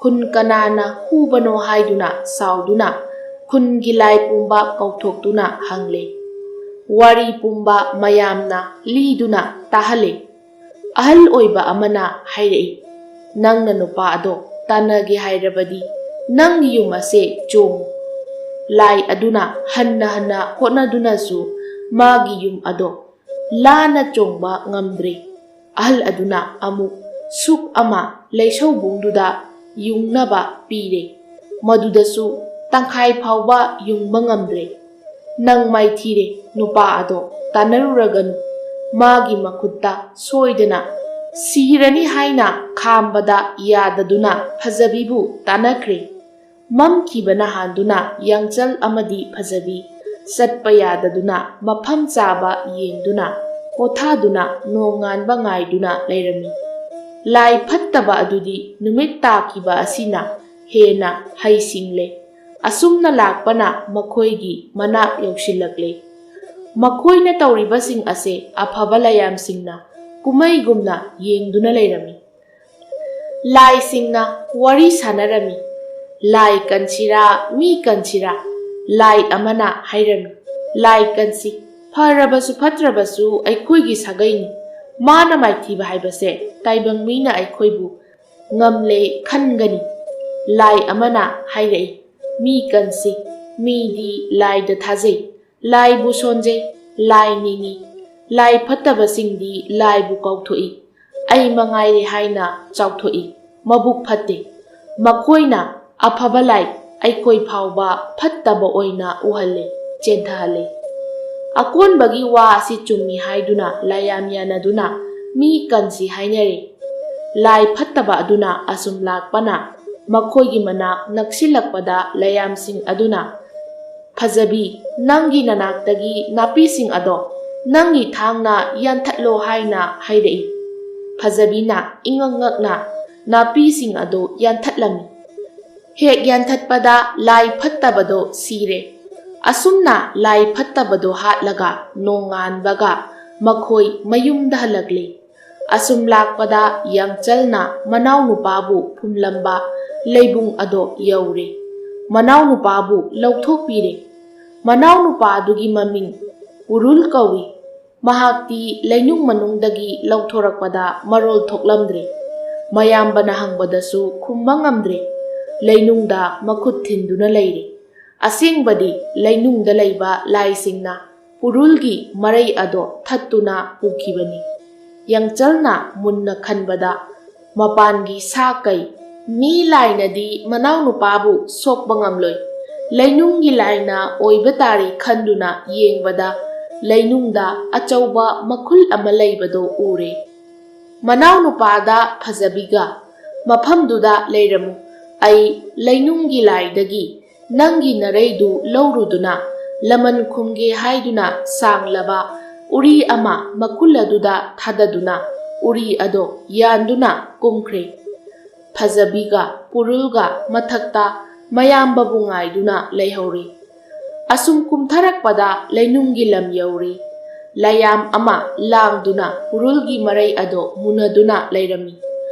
ꯈꯨꯟ ꯀꯅꯥꯅ ꯍꯨꯕꯅꯣ ꯍꯥꯏꯗꯨꯅ ꯁꯥꯎꯗꯨꯅ ꯈꯨꯟꯒꯤ ꯂꯥꯏ ꯄꯨꯝꯕ ꯀꯧꯊꯣꯛꯇꯨꯅ ꯍꯪꯂꯦ꯫ ꯋꯥꯔꯤ ꯄꯨꯝꯕ ꯃꯌꯥꯝꯅ ꯂꯤꯗꯨꯅ ꯇꯥꯍꯜꯂꯦ꯫ ꯑꯍꯜ ꯑꯣꯏꯕ ꯑꯃꯅ ꯍꯥꯏꯔꯛꯏ, "ꯅꯪꯅ ꯅꯨꯄꯥ ꯑꯗꯣ ꯇꯥꯟꯅꯒꯦ ꯍꯥꯏꯔꯕꯗꯤ ꯅꯪꯒꯤ ꯌꯨꯝ ꯑꯁꯦ ꯆꯣꯡꯉꯨ"꯫ ꯂꯥꯏ ꯑꯗꯨꯅ ꯍꯟꯅ ꯍꯟꯅ ꯍꯣꯠꯅꯗꯨꯅꯁꯨ ꯃꯥꯒꯤ ꯌꯨꯝ ꯑꯗꯣ ꯂꯥꯅ ꯆꯣꯡꯕ ꯉꯝꯗ꯭ꯔꯦ꯫ ꯑꯍꯜ ꯑꯗꯨꯅ ꯑꯃꯨꯛ ꯁꯨꯛ ꯑꯃ ꯂꯩꯁꯧꯕꯨꯡꯗꯨꯗ ꯌꯨꯡꯅꯕ ꯄꯤꯔꯦ꯫ ꯃꯗꯨꯗꯁꯨ ꯇꯪꯈꯥꯏ ꯐꯥꯎꯕ ꯌꯨꯡꯕ ꯉꯝꯗ꯭ꯔꯦ꯫ "ꯅꯪ ꯃꯥꯏꯊꯤꯔꯦ, ꯅꯨꯄꯥ ꯑꯗꯣ ꯇꯥꯟꯅꯔꯨꯔꯒꯅꯨ꯫ ꯃꯥꯒꯤ ꯃꯈꯨꯠꯇ ꯁꯣꯏꯗꯅ ꯁꯤꯔꯅꯤ" ꯍꯥꯏꯅ ꯈꯥꯝꯕꯗ ꯌꯥꯗꯗꯨꯅ ꯐꯖꯕꯤꯕꯨ ꯇꯥꯟꯅꯈ꯭ꯔꯦ꯫ ꯃꯝꯈꯤꯕꯅ ꯍꯥꯟꯗꯨꯅ ꯌꯥꯡꯆꯜ ꯑꯃꯗꯤ ꯐꯖꯕꯤ ꯆꯠꯄ ꯌꯥꯗꯗꯨꯅ ꯃꯐꯝ ꯆꯥꯕ ꯌꯦꯡꯗꯨꯅ ꯄꯣꯊꯥꯗꯨꯅ ꯅꯣꯡꯉꯥꯟꯕ ꯉꯥꯏꯗꯨꯅ ꯂꯩꯔꯝꯃꯤ꯫ ꯂꯥꯏ ꯐꯠꯇꯕ ꯑꯗꯨꯗꯤ ꯅꯨꯃꯤꯠ ꯇꯥꯈꯤꯕ ꯑꯁꯤꯅ ꯍꯦꯟꯅ ꯍꯩꯁꯤꯡꯂꯦ꯫ ꯑꯁꯨꯝꯅ ꯂꯥꯛꯄꯅ ꯃꯈꯣꯏꯒꯤ ꯃꯅꯥꯛ ꯌꯧꯁꯤꯜꯂꯛꯂꯦ꯫ ꯃꯈꯣꯏꯅ ꯇꯧꯔꯤꯕꯁꯤꯡ ꯑꯁꯦ ꯑꯐꯕ ꯂꯥꯏꯌꯥꯝꯁꯤꯡꯅ ꯀꯨꯝꯍꯩꯒꯨꯝꯅ ꯌꯦꯡꯗꯨꯅ ꯂꯩꯔꯝꯃꯤ꯫ ꯂꯥꯏꯁꯤꯡꯅ ꯋꯥꯔꯤ ꯁꯥꯟꯅꯔꯝꯃꯤ꯫ "ꯂꯥꯏ ꯀꯟꯁꯤꯔꯥ, ꯃꯤ ꯀꯟꯁꯤꯔꯥ?" ꯂꯥꯏ ꯑꯃꯅ ꯍꯥꯏꯔꯝꯃꯤ, "ꯂꯥꯏ ꯀꯟꯁꯤ, ꯐꯔꯕꯁꯨ ꯐꯠꯇ꯭ꯔꯕꯁꯨ ꯑꯩꯈꯣꯏꯒꯤ ꯁꯥꯒꯩꯅꯤ꯫ ꯃꯥꯅ ꯃꯥꯏꯊꯤꯕ ꯍꯥꯏꯕꯁꯦ ꯇꯥꯏꯕꯪ ꯃꯤꯅ ꯑꯩꯈꯣꯏꯕꯨ ꯉꯝꯂꯦ ꯈꯟꯒꯅꯤ꯫ ꯂꯥꯏ ꯑꯃꯅ ꯍꯥꯏꯔꯛꯏ, "ꯃꯤ ꯀꯟꯁꯤ, ꯃꯤꯗꯤ ꯂꯥꯏꯗ ꯊꯥꯖꯩ, ꯂꯥꯏꯕꯨ ꯁꯣꯟꯖꯩ, ꯂꯥꯏ ꯅꯤꯡꯏ꯫ ꯂꯥꯏ ꯐꯠꯇꯕꯁꯤꯡꯗꯤ ꯂꯥꯏꯕꯨ ꯀꯥꯎꯊꯣꯛꯏ꯫ ꯑꯩ ꯃꯉꯥꯏꯔꯦ ꯍꯥꯏꯅ ꯆꯥꯎꯊꯣꯛꯏ꯫ ꯃꯕꯨꯛ ꯐꯠꯇꯦ꯫ ꯃꯈꯣꯏꯅ ꯑꯐꯕ ꯂꯥꯏ ꯑꯩꯈꯣꯏ ꯐꯥꯎꯕ ꯐꯠꯇꯕ ꯑꯣꯏꯅ ꯎꯍꯜꯂꯦ, ꯆꯦꯟꯊꯍꯜꯂꯦ꯫" ꯑꯀꯣꯟꯕꯒꯤ ꯋꯥ ꯑꯁꯤ ꯆꯨꯝꯃꯤ ꯍꯥꯏꯗꯨꯅ ꯂꯥꯏꯌꯥꯝ ꯌꯥꯅꯗꯨꯅ ꯃꯤ ꯀꯟꯁꯤ ꯍꯥꯏꯅꯔꯦ꯫ ꯂꯥꯏ ꯐꯠꯇꯕ ꯑꯗꯨꯅ ꯑꯁꯨꯝ ꯂꯥꯛꯄꯅ ꯃꯈꯣꯏꯒꯤ ꯃꯅꯥꯛ ꯅꯛꯁꯤꯜꯂꯛꯄꯗ ꯂꯥꯏꯌꯥꯝꯁꯤꯡ ꯑꯗꯨꯅ, "ꯐꯖꯕꯤ, ꯅꯪꯒꯤ ꯅꯅꯥꯛꯇꯒꯤ ꯅꯥꯄꯤꯁꯤꯡ ꯑꯗꯣ ꯅꯪꯒꯤ ꯊꯥꯡꯅ ꯌꯥꯟꯊꯠꯂꯣ" ꯍꯥꯏꯅ ꯍꯥꯏꯔꯛꯏ꯫ ꯐꯖꯕꯤꯅ ꯏꯉꯛ ꯉꯛꯅ ꯅꯥꯄꯤꯁꯤꯡ ꯑꯗꯨ ꯌꯥꯟꯊꯠꯂꯝꯃꯤ꯫ ꯍꯦꯛ ꯌꯥꯟꯊꯠꯄꯗ ꯂꯥꯏ ꯐꯠꯇꯕꯗꯣ ꯁꯤꯔꯦ꯫ ꯑꯁꯨꯝꯅ ꯂꯥꯏ ꯐꯠꯇꯕꯗꯣ ꯍꯥꯠꯂꯒ ꯅꯣꯡꯉꯥꯟꯕꯒ ꯃꯈꯣꯏ ꯃꯌꯨꯝꯗ ꯍꯜꯂꯛꯂꯦ꯫ ꯑꯁꯨꯝ ꯂꯥꯛꯄꯗ ꯌꯥꯡꯆꯜꯅ ꯃꯅꯥꯎꯅꯨꯄꯥꯕꯨ ꯐꯨꯝꯂꯝꯕ ꯂꯩꯕꯨꯡ ꯑꯗꯣ ꯌꯧꯔꯦ꯫ ꯃꯅꯥꯎꯅꯨꯄꯥꯕꯨ ꯂꯧꯊꯣꯛꯄꯤꯔꯦ꯫ ꯃꯅꯥꯎꯅꯨꯄꯥ ꯑꯗꯨꯒꯤ ꯃꯃꯤꯡ ꯄꯨꯔꯨꯜ ꯀꯧꯏ꯫ ꯃꯍꯥꯛꯇꯤ ꯂꯩꯅꯨꯡ ꯃꯅꯨꯡꯗꯒꯤ ꯂꯧꯊꯣꯔꯛꯄꯗ ꯃꯔꯣꯜ ꯊꯣꯛꯂꯝꯗ꯭ꯔꯦ꯫ ꯃꯌꯥꯝꯕꯅ ꯍꯪꯕꯗꯁꯨ ꯈꯨꯝꯕ ꯉꯝꯗ꯭ꯔꯦ꯫ ꯂꯩꯅꯨꯡꯗ ꯃꯈꯨꯠ ꯊꯤꯟꯗꯨꯅ ꯂꯩꯔꯦ꯫ ꯑꯁꯦꯡꯕꯗꯤ ꯂꯩꯅꯨꯡꯗ ꯂꯩꯕ ꯂꯥꯏꯁꯤꯡꯅ ꯄꯨꯔꯨꯜꯒꯤ ꯃꯔꯩ ꯑꯗꯣ ꯊꯠꯇꯨꯅ ꯄꯨꯈꯤꯕꯅꯤ꯫ ꯌꯥꯡꯆꯜꯅ ꯃꯨꯟꯅ ꯈꯟꯕꯗ ꯃꯄꯥꯟꯒꯤ ꯁꯥ ꯀꯩ, ꯃꯤ ꯂꯥꯏꯅꯗꯤ ꯃꯅꯥꯎꯅꯨꯄꯥꯕꯨ ꯁꯣꯛꯄ ꯉꯝꯂꯣꯏ꯫ ꯂꯩꯅꯨꯡꯒꯤ ꯂꯥꯏꯅ ꯑꯣꯏꯕ ꯇꯥꯔꯦ ꯈꯟꯗꯨꯅ ꯌꯦꯡꯕꯗ ꯂꯩꯅꯨꯡꯗ ꯑꯆꯧꯕ ꯃꯈꯨꯜ ꯑꯃ ꯂꯩꯕꯗꯣ ꯎꯔꯦ꯫ ꯃꯅꯥꯎꯅꯨꯄꯥꯗ ꯐꯖꯕꯤꯒ, "ꯃꯐꯝꯗꯨꯗ ꯂꯩꯔꯝꯃꯨ꯫ ꯑꯩ ꯂꯩꯅꯨꯡꯒꯤ ꯂꯥꯏꯗꯒꯤ ꯅꯪꯒꯤ ꯅꯔꯩꯗꯨ ꯂꯧꯔꯨꯗꯨꯅ ꯂꯃꯟ ꯈꯨꯝꯒꯦ" ꯍꯥꯏꯗꯨꯅ ꯁꯥꯡꯂꯕ ꯎꯔꯤ ꯑꯃ ꯃꯈꯨꯜ ꯑꯗꯨꯗ ꯊꯥꯗꯗꯨꯅ ꯎꯔꯤ ꯑꯗꯣ ꯌꯥꯟꯗꯨꯅ ꯀꯨꯝꯈ꯭ꯔꯦ꯫ ꯐꯖꯕꯤꯒ ꯄꯨꯔꯨꯜꯒ ꯃꯊꯛꯇ ꯃꯌꯥꯝꯕꯕꯨ ꯉꯥꯏꯗꯨꯅ ꯂꯩꯍꯧꯔꯤ꯫ ꯑꯁꯨꯝ ꯀꯨꯝꯊꯔꯛꯄꯗ ꯂꯩꯅꯨꯡꯒꯤ ꯂꯝ ꯌꯧꯔꯤ꯫ ꯂꯥꯏꯌꯥꯝ ꯑꯃ ꯂꯥꯡꯗꯨꯅ ꯄꯨꯔꯨꯜꯒꯤ ꯃꯔꯩ ꯑꯗꯣ ꯃꯨꯟꯅꯗꯨꯅ ꯂꯩꯔꯝꯃꯤ꯫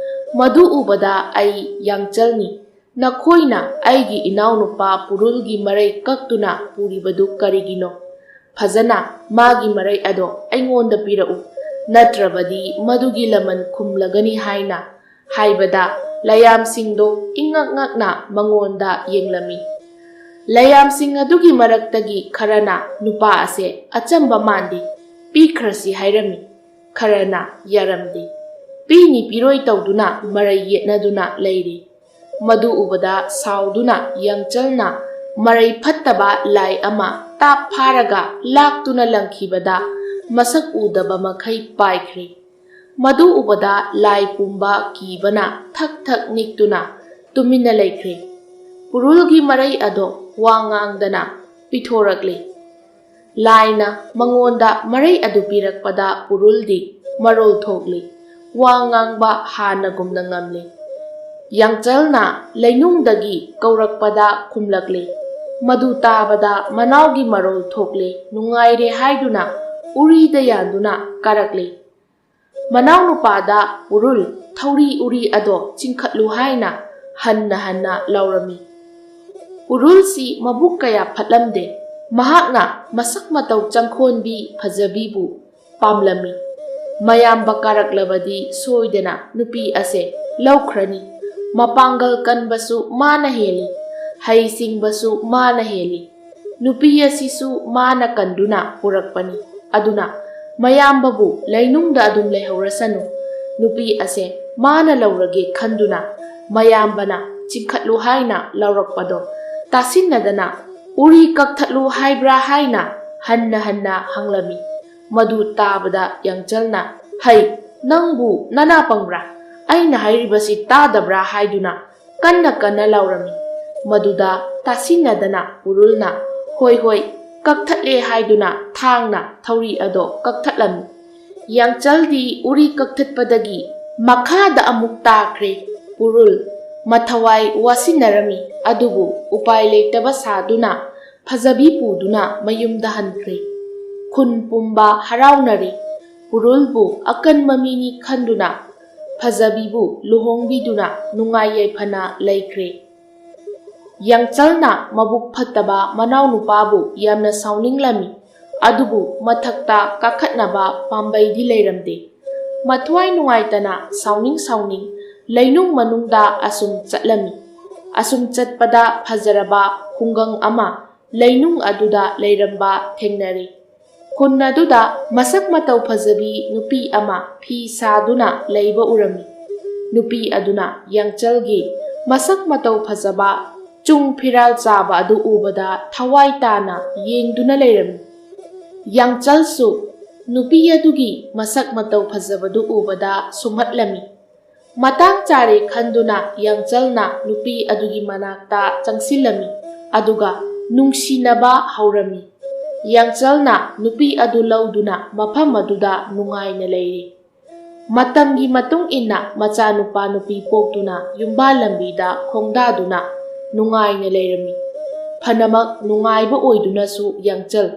ꯃꯗꯨ ꯎꯕꯗ ꯑꯩ ꯌꯥꯡꯆꯜꯅꯤ꯫ "ꯅꯈꯣꯏꯅ ꯑꯩꯒꯤ ꯏꯅꯥꯎꯅꯨꯄꯥ ꯄꯨꯔꯨꯜꯒꯤ ꯃꯔꯩ ꯀꯛꯇꯨꯅ ꯄꯨꯔꯤꯕꯗꯨ ꯀꯔꯤꯒꯤꯅꯣ? ꯐꯖꯅ ꯃꯥꯒꯤ ꯃꯔꯩ ꯑꯗꯣ ꯑꯩꯉꯣꯟꯗ ꯄꯤꯔꯛꯎ꯫ ꯅꯠꯇ꯭ꯔꯕꯗꯤ ꯃꯗꯨꯒꯤ ꯂꯃꯟ ꯈꯨꯝꯂꯒꯅꯤ ꯍꯥꯏꯅ ꯍꯥꯏꯕꯗ, ꯂꯌꯥꯝꯁꯤꯡꯗꯣ ꯏꯉꯛ ꯉꯛꯅ ꯃꯉꯣꯟꯗ ꯌꯦꯡꯂꯝꯃꯤ꯫ ꯂꯌꯥꯝꯁꯤꯡ ꯑꯗꯨꯒꯤ ꯃꯔꯛꯇꯒꯤ ꯈꯔꯅ ꯅꯨꯄꯥ ꯑꯁꯦ ꯑꯆꯝꯕ ꯃꯥꯟꯗꯦ, ꯄꯤꯈ꯭ꯔꯁꯤ ꯍꯥꯏꯔꯝꯃꯤ꯫ ꯈꯔꯅ ꯌꯥꯔꯝꯗꯦ, ꯄꯤꯅꯤ ꯄꯤꯔꯣꯏ ꯇꯧꯗꯨꯅ ꯃꯔꯩ ꯌꯦꯠꯅꯗꯨꯅ ꯂꯩꯔꯤ꯫ ꯃꯗꯨ ꯎꯕꯗ ꯁꯥꯎꯗꯨꯅ ꯌꯥꯡꯆꯜꯅ ꯃꯔꯩ ꯐꯠꯇꯕ ꯂꯥꯏ ꯑꯃ ꯇꯥꯞ ꯐꯥꯔꯒ ꯂꯥꯛꯇꯨꯅ ꯂꯪꯈꯤꯕꯗ ꯃꯁꯛ ꯎꯗꯕ ꯃꯈꯩ ꯄꯥꯏꯈ꯭ꯔꯦ꯫ ꯃꯗꯨ ꯎꯕꯗ ꯂꯥꯏ ꯄꯨꯝꯕ ꯀꯤꯕꯅ ꯊꯛ ꯊꯛ ꯅꯤꯛꯇꯨꯅ ꯇꯨꯃꯤꯟꯅ ꯂꯩꯈ꯭ꯔꯦ꯫ ꯄꯨꯔꯨꯜꯒꯤ ꯃꯔꯩ ꯑꯗꯣ ꯋꯥ ꯉꯥꯡꯗꯅ ꯄꯤꯊꯣꯔꯛꯂꯦ꯫ ꯂꯥꯏꯅ ꯃꯉꯣꯟꯗ ꯃꯔꯩ ꯑꯗꯨ ꯄꯤꯔꯛꯄꯗ ꯄꯨꯔꯨꯜꯗꯤ ꯃꯔꯣꯜ ꯊꯣꯛꯂꯤ꯫ ꯋꯥ ꯉꯥꯡꯕ ꯍꯥꯟꯅꯒꯨꯝꯅ ꯉꯝꯂꯤ꯫ ꯌꯥꯡꯆꯜꯅ ꯂꯩꯅꯨꯡꯗꯒꯤ ꯀꯧꯔꯛꯄꯗ ꯈꯨꯝꯂꯛꯂꯤ꯫ ꯃꯗꯨ ꯇꯥꯕꯗ ꯃꯅꯥꯎꯒꯤ ꯃꯔꯣꯜ ꯊꯣꯛꯂꯤ꯫ ꯅꯨꯡꯉꯥꯏꯔꯦ ꯍꯥꯏꯗꯨꯅ ꯎꯔꯤꯗ ꯌꯥꯟꯗꯨꯅ ꯀꯥꯔꯛꯂꯤ꯫ ꯃꯅꯥꯎꯅꯨꯄꯥꯗ ꯄꯨꯔꯨꯜ, ꯊꯧꯔꯤ ꯎꯔꯤ ꯑꯗꯣ ꯆꯤꯡꯈꯠꯂꯨ ꯍꯥꯏꯅ ꯍꯟꯅ ꯍꯟꯅ ꯂꯥꯎꯔꯝꯃꯤ꯫ ꯄꯨꯔꯨꯜꯁꯤ ꯃꯕꯨꯛ ꯀꯌꯥ ꯐꯠꯂꯝꯗꯦ꯫ ꯃꯍꯥꯛꯅ ꯃꯁꯛ ꯃꯇꯧ ꯆꯪꯈꯣꯟꯕꯤ ꯐꯖꯕꯤꯕꯨ ꯄꯥꯝꯂꯝꯃꯤ꯫ ꯃꯌꯥꯝꯕ ꯀꯥꯔꯛꯂꯕꯗꯤ ꯁꯣꯏꯗꯅ ꯅꯨꯄꯤ ꯑꯁꯦ ꯂꯧꯈ꯭ꯔꯅꯤ꯫ ꯃꯄꯥꯡꯒꯜ ꯀꯟꯕꯁꯨ ꯃꯥꯅ ꯍꯦꯜꯂꯤ, ꯍꯩꯁꯤꯡꯕꯁꯨ ꯃꯥꯅ ꯍꯦꯜꯂꯤ꯫ ꯅꯨꯄꯤ ꯑꯁꯤꯁꯨ ꯃꯥꯅ ꯀꯟꯗꯨꯅ ꯄꯨꯔꯛꯄꯅꯤ꯫ ꯑꯗꯨꯅ ꯃꯌꯥꯝꯕꯕꯨ ꯂꯩꯅꯨꯡꯗ ꯑꯗꯨꯝ ꯂꯩꯍꯧꯔꯁꯅꯨ꯫ ꯅꯨꯄꯤ ꯑꯁꯦ ꯃꯥꯅ ꯂꯧꯔꯒꯦ ꯈꯟꯗꯨꯅ ꯃꯌꯥꯝꯕꯅ ꯆꯤꯡꯈꯠꯂꯨ ꯍꯥꯏꯅ ꯂꯧꯔꯛꯄꯗꯣ ꯇꯥꯁꯤꯟꯅꯗꯅ, "ꯎꯔꯤ ꯀꯛꯊꯠꯂꯨ ꯍꯥꯏꯕ꯭ꯔꯥ?" ꯍꯥꯏꯅ ꯍꯟꯅ ꯍꯟꯅ ꯍꯪꯂꯝꯃꯤ꯫ ꯃꯗꯨ ꯇꯥꯕꯗ ꯌꯥꯡꯆꯜꯅ, "ꯍꯩ, ꯅꯪꯕꯨ ꯅꯅꯥ ꯄꯪꯕ꯭ꯔꯥ? ꯑꯩꯅ ꯍꯥꯏꯔꯤꯕꯁꯤ ꯇꯥꯗꯕ꯭ꯔꯥ?" ꯍꯥꯏꯗꯨꯅ ꯀꯟꯅ ꯀꯟꯅ ꯂꯥꯎꯔꯝꯃꯤ꯫ ꯃꯗꯨꯗ ꯇꯥꯁꯤꯟꯅꯗꯅ ꯄꯨꯔꯨꯜꯅ "ꯍꯣꯏ, ꯍꯣꯏ, ꯀꯛꯊꯠꯂꯦ" ꯍꯥꯏꯗꯨꯅ ꯊꯥꯡꯅ ꯊꯧꯔꯤ ꯑꯗꯣ ꯀꯛꯊꯠꯂꯝꯃꯤ꯫ ꯌꯥꯡꯆꯜꯗꯤ ꯎꯔꯤ ꯀꯛꯊꯠꯄꯗꯒꯤ ꯃꯈꯥꯗ ꯑꯃꯨꯛ ꯇꯥꯈ꯭ꯔꯦ꯫ ꯄꯨꯔꯨꯜ ꯃꯊꯋꯥꯏ ꯋꯥꯁꯤꯟꯅꯔꯝꯃꯤ, ꯑꯗꯨꯕꯨ ꯎꯄꯥꯏ ꯂꯩꯇꯕ ꯁꯥꯗꯨꯅ ꯐꯖꯕꯤ ꯄꯨꯗꯨꯅ ꯃꯌꯨꯝꯗ ꯍꯟꯈ꯭ꯔꯦ꯫ ꯈꯨꯟ ꯄꯨꯝꯕ ꯍꯔꯥꯎꯅꯔꯦ꯫ ꯄꯨꯔꯨꯜꯕꯨ ꯑꯀꯟꯕ ꯃꯤꯅꯤ ꯈꯟꯗꯨꯅ ꯐꯖꯕꯤꯕꯨ ꯂꯨꯍꯣꯡꯕꯤꯗꯨꯅ ꯅꯨꯡꯉꯥꯏ ꯌꯥꯏꯐꯅ ꯂꯩꯈ꯭ꯔꯦ꯫ ꯌꯥꯡꯆꯜꯅ ꯃꯕꯨꯛ ꯐꯠꯇꯕ ꯃꯅꯥꯎꯅꯨꯄꯥꯕꯨ ꯌꯥꯝꯅ ꯁꯥꯎꯅꯤꯡꯂꯝꯃꯤ꯫ ꯑꯗꯨꯕꯨ ꯃꯊꯛꯇ ꯀꯥꯈꯠꯅꯕ ꯄꯥꯝꯕꯩꯗꯤ ꯂꯩꯔꯝꯗꯦ꯫ ꯃꯊ꯭ꯋꯥꯏ ꯅꯨꯡꯉꯥꯏꯇꯅ ꯁꯥꯎꯅꯤꯡ ꯁꯥꯎꯅꯤꯡ ꯂꯩꯅꯨꯡ ꯃꯅꯨꯡꯗ ꯑꯁꯨꯝ ꯆꯠꯂꯝꯃꯤ꯫ ꯑꯁꯨꯝ ꯆꯠꯄꯗ ꯐꯖꯔꯕ ꯈꯨꯡꯒꯪ ꯑꯃ ꯂꯩꯅꯨꯡ ꯑꯗꯨꯗ ꯂꯩꯔꯝꯕ ꯊꯦꯡꯅꯔꯦ꯫ ꯈꯨꯟ ꯑꯗꯨꯗ ꯃꯁꯛ ꯃꯇꯧ ꯐꯖꯕꯤ ꯅꯨꯄꯤ ꯑꯃ ꯐꯤ ꯁꯥꯗꯨꯅ ꯂꯩꯕ ꯎꯔꯝꯃꯤ꯫ ꯅꯨꯄꯤ ꯑꯗꯨꯅ ꯌꯥꯡꯆꯜꯒꯤ ꯃꯁꯛ ꯃꯇꯧ ꯐꯖꯕ, ꯆꯨꯡ ꯐꯤꯔꯥꯜ ꯆꯥꯕ ꯑꯗꯨ ꯎꯕꯗ ꯊꯋꯥꯏ ꯇꯥꯅ ꯌꯦꯡꯗꯨꯅ ꯂꯩꯔꯝꯃꯤ꯫ ꯌꯥꯡꯆꯜꯁꯨ ꯅꯨꯄꯤ ꯑꯗꯨꯒꯤ ꯃꯁꯛ ꯃꯇꯧ ꯐꯖꯕꯗꯨ ꯎꯕꯗ ꯁꯨꯝꯍꯠꯂꯝꯃꯤ꯫ ꯃꯇꯥꯡ ꯆꯥꯔꯦ ꯈꯟꯗꯨꯅ ꯌꯥꯡꯆꯜꯅ ꯅꯨꯄꯤ ꯑꯗꯨꯒꯤ ꯃꯅꯥꯛꯇ ꯆꯪꯁꯤꯜꯂꯝꯃꯤ, ꯑꯗꯨꯒ ꯅꯨꯡꯁꯤꯅꯕ ꯍꯧꯔꯝꯃꯤ꯫ ꯌꯥꯡꯆꯜꯅ ꯅꯨꯄꯤ ꯑꯗꯨ ꯂꯧꯗꯨꯅ ꯃꯐꯝ ꯑꯗꯨꯗ ꯅꯨꯡꯉꯥꯏꯅ ꯂꯩꯔꯤ꯫ ꯃꯇꯝꯒꯤ ꯃꯇꯨꯡ ꯏꯟꯅ ꯃꯆꯥꯅꯨꯄꯥ ꯅꯨꯄꯤ ꯄꯣꯛꯇꯨꯅ ꯌꯨꯝꯕꯥꯜ ꯂꯝꯕꯤꯗ ꯈꯣꯡꯗꯥꯗꯨꯅ ꯅꯨꯡꯉꯥꯏꯅ ꯂꯩꯔꯝꯃꯤ꯫ ꯐꯅꯃꯛ ꯅꯨꯡꯉꯥꯏꯕ ꯑꯣꯏꯗꯨꯅꯁꯨ ꯌꯥꯡꯆꯜ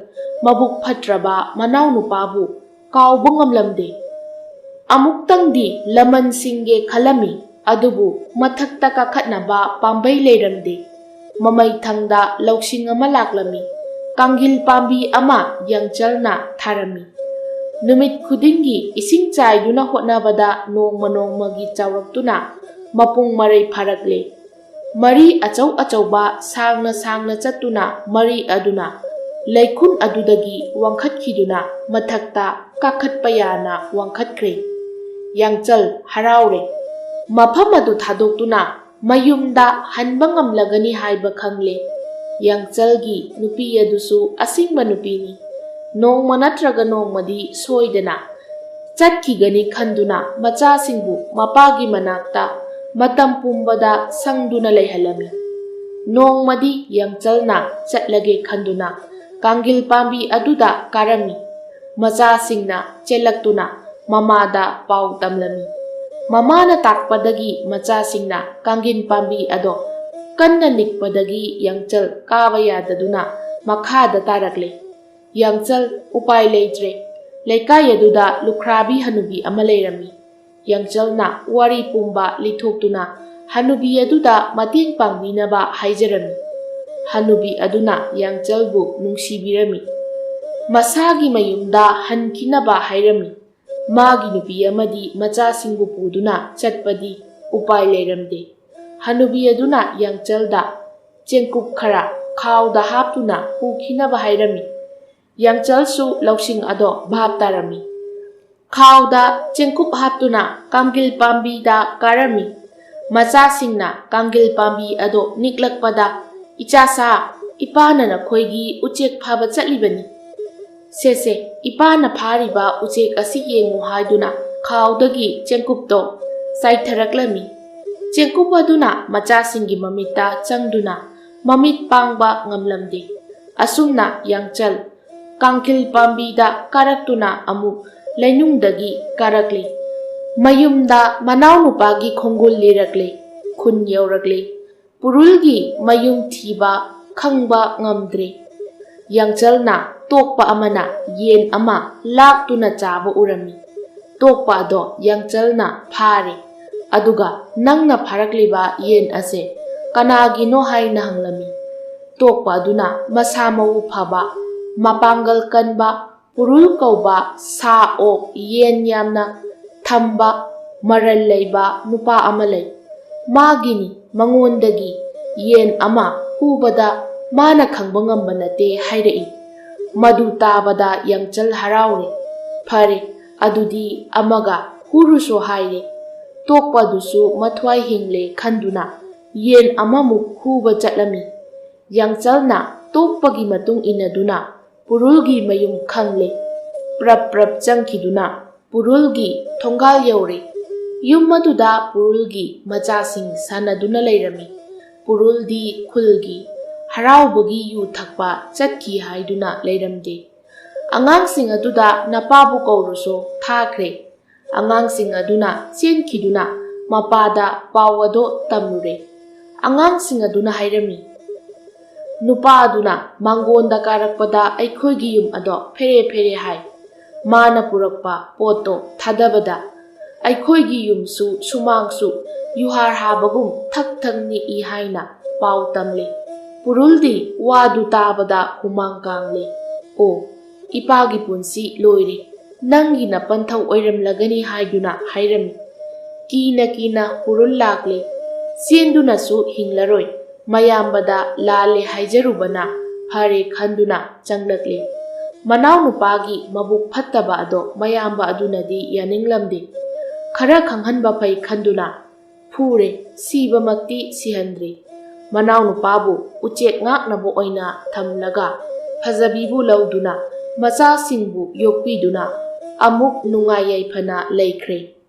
ꯃꯕꯨꯛ ꯐꯠꯇ꯭ꯔꯕ ꯃꯅꯥꯎꯅꯨꯄꯥꯕꯨ ꯀꯥꯎꯕ ꯉꯝꯂꯝꯗꯦ꯫ ꯑꯃꯨꯛꯇꯪꯗꯤ ꯂꯃꯟ ꯁꯤꯡꯒꯦ ꯈꯜꯂꯝꯃꯤ, ꯑꯗꯨꯕꯨ ꯃꯊꯛꯇ ꯀꯥꯈꯠꯅꯕ ꯄꯥꯝꯕꯩ ꯂꯩꯔꯝꯗꯦ꯫ ꯃꯃꯩꯊꯪꯗ ꯂꯧꯁꯤꯡ ꯑꯃ ꯂꯥꯛꯂꯝꯃꯤ꯫ ꯀꯥꯡꯒꯤꯜ ꯄꯥꯝꯕꯤ ꯑꯃ ꯌꯥꯡꯆꯜꯅ ꯊꯥꯔꯝꯃꯤ꯫ ꯅꯨꯃꯤꯠ ꯈꯨꯗꯤꯡꯒꯤ ꯏꯁꯤꯡ ꯆꯥꯏꯗꯨꯅ ꯍꯣꯠꯅꯕꯗ ꯅꯣꯡꯃ ꯅꯣꯡꯃꯒꯤ ꯆꯥꯎꯔꯛꯇꯨꯅ ꯃꯄꯨꯡ ꯃꯔꯩ ꯐꯥꯔꯛꯂꯦ꯫ ꯃꯔꯤ ꯑꯆꯧ ꯑꯆꯧꯕ ꯁꯥꯡꯅ ꯁꯥꯡꯅ ꯆꯠꯇꯨꯅ ꯃꯔꯤ ꯑꯗꯨꯅ ꯂꯩꯈꯨꯟ ꯑꯗꯨꯗꯒꯤ ꯋꯥꯡꯈꯠꯈꯤꯗꯨꯅ ꯃꯊꯛꯇ ꯀꯥꯈꯠꯄ ꯌꯥꯅ ꯋꯥꯡꯈꯠꯈ꯭ꯔꯦ꯫ ꯌꯥꯡꯆꯜ ꯍꯔꯥꯎꯔꯦ꯫ ꯃꯐꯝ ꯑꯗꯨ ꯊꯥꯗꯣꯛꯇꯨꯅ ꯃꯌꯨꯝꯗ ꯍꯟꯕ ꯉꯝꯂꯒꯅꯤ ꯍꯥꯏꯕ ꯈꯪꯂꯦ꯫ ꯌꯥꯡꯆꯜꯒꯤ ꯅꯨꯄꯤ ꯑꯗꯨꯁꯨ ꯑꯁꯤꯡꯕ ꯅꯨꯄꯤꯅꯤ꯫ ꯅꯣꯡꯃ ꯅꯠꯇ꯭ꯔꯒ ꯅꯣꯡꯃꯗꯤ ꯁꯣꯏꯗꯅ ꯆꯠꯈꯤꯒꯅꯤ ꯈꯟꯗꯨꯅ ꯃꯆꯥꯁꯤꯡꯕꯨ ꯃꯄꯥꯒꯤ ꯃꯅꯥꯛꯇ ꯃꯇꯝ ꯄꯨꯝꯕꯗ ꯁꯪꯗꯨꯅ ꯂꯩꯍꯜꯂꯝꯃꯤ꯫ ꯅꯣꯡꯃꯗꯤ ꯌꯥꯡꯆꯜꯅ ꯆꯠꯂꯒꯦ ꯈꯟꯗꯨꯅ ꯀꯥꯡꯒꯤꯜ ꯄꯥꯝꯕꯤ ꯑꯗꯨꯗ ꯀꯥꯔꯝꯃꯤ꯫ ꯃꯆꯥꯁꯤꯡꯅ ꯆꯦꯜꯂꯛꯇꯨꯅ ꯃꯃꯥꯗ ꯄꯥꯎ ꯇꯝꯂꯝꯃꯤ꯫ ꯃꯃꯥꯅ ꯇꯥꯛꯄꯗꯒꯤ ꯃꯆꯥꯁꯤꯡꯅ ꯀꯥꯡꯒꯤꯜ ꯄꯥꯝꯕꯤ ꯑꯗꯣ ꯀꯟꯅ ꯅꯤꯛꯄꯗꯒꯤ ꯌꯥꯡꯆꯜ ꯀꯥꯕ ꯌꯥꯗꯗꯨꯅ ꯃꯈꯥꯗ ꯇꯥꯔꯛꯂꯦ꯫ ꯌꯥꯡꯆꯜ ꯎꯄꯥꯏ ꯂꯩꯇ꯭ꯔꯦ꯫ ꯂꯩꯀꯥꯏ ꯑꯗꯨꯗ ꯂꯨꯈ꯭ꯔꯥꯕꯤ ꯍꯅꯨꯕꯤ ꯑꯃ ꯂꯩꯔꯝꯃꯤ꯫ ꯌꯥꯡꯆꯜꯅ ꯋꯥꯔꯤ ꯄꯨꯝꯕ ꯂꯤꯊꯣꯛꯇꯨꯅ ꯍꯅꯨꯕꯤ ꯑꯗꯨꯗ ꯃꯇꯦꯡ ꯄꯥꯡꯕꯤꯅꯕ ꯍꯥꯏꯖꯔꯝꯃꯤ꯫ ꯍꯅꯨꯕꯤ ꯑꯗꯨꯅ ꯌꯥꯡꯆꯜꯕꯨ ꯅꯨꯡꯁꯤꯕꯤꯔꯝꯃꯤ꯫ ꯃꯁꯥꯒꯤ ꯃꯌꯨꯝꯗ ꯍꯟꯈꯤꯅꯕ ꯍꯥꯏꯔꯝꯃꯤ꯫ ꯃꯥꯒꯤ ꯅꯨꯄꯤ ꯑꯃꯗꯤ ꯃꯆꯥꯁꯤꯡꯕꯨ ꯄꯨꯗꯨꯅ ꯆꯠꯄꯗꯤ ꯎꯄꯥꯏ ꯂꯩꯔꯝꯗꯦ꯫ ꯍꯅꯨꯕꯤ ꯑꯗꯨꯅ ꯌꯥꯡꯆꯜꯗ ꯆꯦꯡꯀꯨꯞ ꯈꯔ ꯈꯥꯎꯗ ꯍꯥꯞꯇꯨꯅ ꯄꯨꯈꯤꯅꯕ ꯍꯥꯏꯔꯝꯃꯤ꯫ ꯌꯥꯡꯆꯜꯁꯨ ꯂꯧꯁꯤꯡ ꯑꯗꯣ ꯚꯥꯞ ꯇꯥꯔꯝꯃꯤ꯫ ꯈꯥꯎꯗ ꯆꯦꯡꯀꯨꯞ ꯍꯥꯞꯇꯨꯅ ꯀꯥꯡꯒꯤꯜ ꯄꯥꯝꯕꯤꯗ ꯀꯥꯔꯝꯃꯤ꯫ ꯃꯆꯥꯁꯤꯡꯅ ꯀꯥꯡꯒꯤꯜ ꯄꯥꯝꯕꯤ ꯑꯗꯣ ꯅꯤꯛꯂꯛꯄꯗ, "ꯏꯆꯥꯁꯥ, ꯏꯄꯥꯅ ꯅꯈꯣꯏꯒꯤ ꯎꯆꯦꯛ ꯐꯥꯕ ꯆꯠꯂꯤꯕꯅꯤ꯫ ꯁꯦ ꯁꯦ, ꯏꯄꯥꯅ ꯐꯥꯔꯤꯕ ꯎꯆꯦꯛ ꯑꯁꯤ ꯌꯦꯡꯉꯨ" ꯍꯥꯏꯗꯨꯅ ꯈꯥꯎꯗꯒꯤ ꯆꯦꯡꯀꯨꯞꯇꯣ ꯆꯥꯏꯊꯔꯛꯂꯝꯃꯤ꯫ ꯆꯦꯡꯀꯨꯞ ꯑꯗꯨꯅ ꯃꯆꯥꯁꯤꯡꯒꯤ ꯃꯃꯤꯠꯇ ꯆꯪꯗꯨꯅ ꯃꯃꯤꯠ ꯄꯥꯡꯕ ꯉꯝꯂꯝꯗꯦ꯫ ꯑꯁꯨꯝꯅ ꯌꯥꯡꯆꯜ ꯀꯥꯡꯈꯤꯜ ꯄꯥꯝꯕꯤꯗ ꯀꯥꯔꯛꯇꯨꯅ ꯑꯃꯨꯛ ꯂꯩꯅꯨꯡꯗꯒꯤ ꯀꯥꯔꯛꯂꯤ꯫ ꯃꯌꯨꯝꯗ ꯃꯅꯥꯎꯅꯨꯄꯥꯒꯤ ꯈꯣꯡꯒꯨꯜ ꯂꯤꯔꯛꯂꯤ꯫ ꯈꯨꯟ ꯌꯧꯔꯛꯂꯤ꯫ ꯄꯨꯔꯨꯜꯒꯤ ꯃꯌꯨꯝ ꯊꯤꯕ ꯈꯪꯕ ꯉꯝꯗ꯭ꯔꯦ꯫ ꯌꯥꯡꯆꯜꯅ ꯇꯣꯛꯄ ꯑꯃꯅ ꯌꯦꯟ ꯑꯃ ꯂꯥꯛꯇꯨꯅ ꯆꯥꯕ ꯎꯔꯝꯃꯤ꯫ ꯇꯣꯛꯄ ꯑꯗꯣ ꯌꯥꯡꯆꯜꯅ ꯐꯥꯔꯦ꯫ ꯑꯗꯨꯒ, "ꯅꯪꯅ ꯐꯥꯔꯛꯂꯤꯕ ꯌꯦꯟ ꯑꯁꯦ ꯀꯅꯥꯒꯤꯅꯣ?" ꯍꯥꯏꯅ ꯍꯪꯂꯝꯃꯤ꯫ ꯇꯣꯛꯄ ꯑꯗꯨꯅ ꯃꯁꯥ ꯃꯎ ꯐꯕ, ꯃꯄꯥꯡꯒꯜ ꯀꯟꯕ, ꯄꯨꯔꯨꯜ ꯀꯧꯕ ꯁꯥ ꯑꯣꯛ ꯌꯦꯟ ꯌꯥꯝꯅ ꯊꯝꯕ, ꯃꯔꯜ ꯂꯩꯕ ꯅꯨꯄꯥ ꯑꯃ ꯂꯩ꯫ ꯃꯥꯒꯤꯅꯤ, ꯃꯉꯣꯟꯗꯒꯤ ꯌꯦꯟ ꯑꯃ ꯍꯨꯕꯗ ꯃꯥꯅ ꯈꯪꯕ ꯉꯝꯕ ꯅꯠꯇꯦ ꯍꯥꯏꯔꯛꯏ꯫ ꯃꯗꯨ ꯇꯥꯕꯗ ꯌꯥꯡꯆꯜ ꯍꯔꯥꯎꯔꯦ꯫ "ꯐꯔꯦ, ꯑꯗꯨꯗꯤ ꯑꯃꯒ ꯍꯨꯔꯨꯁꯣ" ꯍꯥꯏꯔꯦ꯫ ꯇꯣꯛꯄꯗꯨꯁꯨ ꯃꯊ꯭ꯋꯥꯏ ꯍꯤꯡꯂꯦ ꯈꯟꯗꯨꯅ ꯌꯦꯟ ꯑꯃꯃꯨꯛ ꯍꯨꯕ ꯆꯠꯂꯝꯃꯤ꯫ ꯌꯥꯡꯆꯜꯅ ꯇꯣꯛꯄꯒꯤ ꯃꯇꯨꯡ ꯏꯟꯅꯗꯨꯅ ꯄꯨꯔꯨꯜꯒꯤ ꯃꯌꯨꯝ ꯈꯪꯂꯦ꯫ ꯄ꯭ꯔꯞ ꯄ꯭ꯔꯞ ꯆꯪꯈꯤꯗꯨꯅ ꯄꯨꯔꯨꯜꯒꯤ ꯊꯣꯡꯒꯥꯜ ꯌꯧꯔꯦ꯫ ꯌꯨꯝ ꯑꯗꯨꯗ ꯄꯨꯔꯨꯜꯒꯤ ꯃꯆꯥꯁꯤꯡ ꯁꯥꯟꯅꯗꯨꯅ ꯂꯩꯔꯝꯃꯤ꯫ ꯄꯨꯔꯨꯜꯗꯤ ꯈꯨꯜꯒꯤ ꯍꯔꯥꯎꯕꯒꯤ ꯌꯨ ꯊꯛꯄ ꯆꯠꯈꯤ ꯍꯥꯏꯗꯨꯅ ꯂꯩꯔꯝꯗꯦ꯫ ꯑꯉꯥꯡꯁꯤꯡ ꯑꯗꯨꯗ "ꯅꯄꯥꯕꯨ ꯀꯧꯔꯨꯁꯣ" ꯊꯥꯈ꯭ꯔꯦ꯫ ꯑꯉꯥꯡꯁꯤꯡ ꯑꯗꯨꯅ ꯆꯦꯟꯈꯤꯗꯨꯅ ꯃꯄꯥꯗ ꯄꯥꯎ ꯑꯗꯨ ꯇꯝꯂꯨꯔꯦ꯫ ꯑꯉꯥꯡꯁꯤꯡ ꯑꯗꯨꯅ ꯍꯥꯏꯔꯝꯃꯤ, "ꯅꯨꯄꯥ ꯑꯗꯨꯅ ꯃꯥꯡꯒꯣꯟꯗ ꯀꯥꯔꯛꯄꯗ ꯑꯩꯈꯣꯏꯒꯤ ꯌꯨꯝ ꯑꯗꯣ ꯐꯦꯔꯦ ꯐꯦꯔꯦ ꯍꯥꯏ꯫ ꯃꯥꯅ ꯄꯨꯔꯛꯄ ꯄꯣꯠꯇꯣ ꯊꯥꯗꯕꯗ ꯑꯩꯈꯣꯏꯒꯤ ꯌꯨꯝꯁꯨ ꯁꯨꯃꯥꯡꯁꯨ ꯌꯨꯍꯥꯔ ꯍꯥꯕꯒꯨꯝ ꯊꯛ ꯊꯛ ꯅꯤꯛꯏ" ꯍꯥꯏꯅ ꯄꯥꯎ ꯇꯝꯂꯦ꯫ ꯄꯨꯔꯨꯜꯗꯤ ꯋꯥꯗꯨ ꯇꯥꯕꯗ ꯍꯨꯃꯥꯡ ꯀꯥꯡꯂꯦ꯫ "ꯑꯣ, "ꯏꯄꯥꯒꯤ ꯄꯨꯟꯁꯤ ꯂꯣꯏꯔꯦ, ꯅꯪꯒꯤ ꯅꯄꯟꯊꯧ ꯑꯣꯏꯔꯝꯂꯒꯅꯤ" ꯍꯥꯏꯗꯨꯅ ꯍꯥꯏꯔꯝꯃꯤ꯫ ꯀꯤꯅ ꯀꯤꯅ ꯄꯨꯔꯨꯜ ꯂꯥꯛꯂꯦ꯫ ꯆꯦꯟꯗꯨꯅꯁꯨ ꯍꯤꯡꯂꯔꯣꯏ, ꯃꯌꯥꯝꯕꯗ ꯂꯥꯜꯂꯦ ꯍꯥꯏꯖꯔꯨꯕꯅ ꯐꯔꯦ ꯈꯟꯗꯨꯅ ꯆꯪꯂꯛꯂꯦ꯫ ꯃꯅꯥꯎꯅꯨꯄꯥꯒꯤ ꯃꯕꯨꯛ ꯐꯠꯇꯕ ꯑꯗꯣ ꯃꯌꯥꯝꯕ ꯑꯗꯨꯅꯗꯤ ꯌꯥꯅꯤꯡꯂꯝꯗꯦ꯫ ꯈꯔ ꯈꯪꯍꯟꯕ ꯐꯩ ꯈꯟꯗꯨꯅ ꯐꯨꯔꯦ, ꯁꯤꯕꯃꯛꯇꯤ ꯁꯤꯍꯟꯗ꯭ꯔꯤ꯫ ꯃꯅꯥꯎꯅꯨꯄꯥꯕꯨ ꯎꯆꯦꯛ ꯉꯥꯛꯅꯕ ꯑꯣꯏꯅ ꯊꯝꯂꯒ ꯐꯖꯕꯤꯕꯨ ꯂꯧꯗꯨꯅ ꯃꯆꯥꯁꯤꯡꯕꯨ ꯌꯣꯛꯄꯤꯗꯨꯅ ꯑꯃꯨꯛ ꯅꯨꯡꯉꯥꯏ ꯌꯥꯏꯐꯅ ꯂꯩꯈ꯭ꯔꯦ꯫